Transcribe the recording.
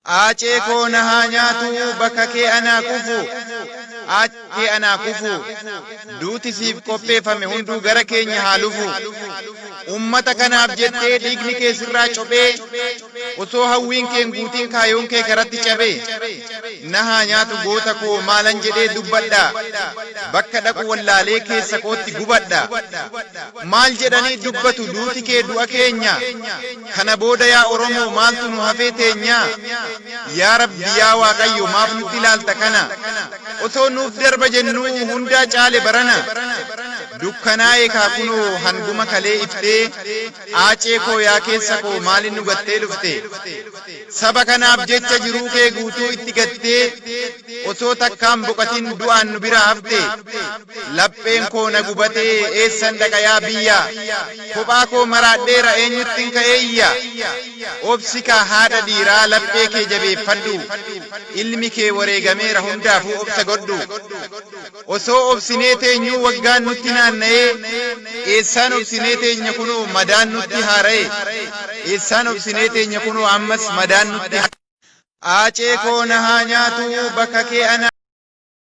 Aacee koo na haa nyaatu bakka kee anaa kufu. Aacee kee anaa kufu. Duuti siif qopheeffame hunduu gara keenya haa lufu. Ummata kanaaf jettee dhiigni kee sirraa cophee osoo hawwiin keen guutiin kaayoon kee karatti cabee. Na haa nyaatu goota koo maalan jedhee dubbadha. Bakka dhaqu wallaalee keessa kootti gubadha. Maal jedhanii dubbatu duuti kee du'a keenya. Kana booda yaa Oromoo maaltu nu hafee teenya? Yaa Rabbi yaa Waaqayyo maaf nutti ilaalta kana? Osoo nuuf darba jennuu hundaa caale barana. Dukkanaa'e kaa kunoo hanguma kalee iftee aacee koo yaa keessa koo maalin nu gattee dhufte? Saba kanaaf jecha jiruu kee guutuu itti gattee osoo takkaan boqatin du'aan nu biraa hafte. Lapheen koo na gubatee eessan dhaqa yaa biyya? Kophaa koo maraadheera eenyuttin ka'ee iyya? Obsi kaa haadha dhiiraa laphee kee jabeeffadhu. Ilmi kee wareegameera hundaafuu obsa godhu. Osoo obsinee teenyuu waggaan nutti naanna'ee eessaan obsinee teenya kunoo madaan nutti haara'e. Eessaan obsinee teenya kunoo ammas madaan nutti Aacee koo na haa nyaatu bakka kee ana.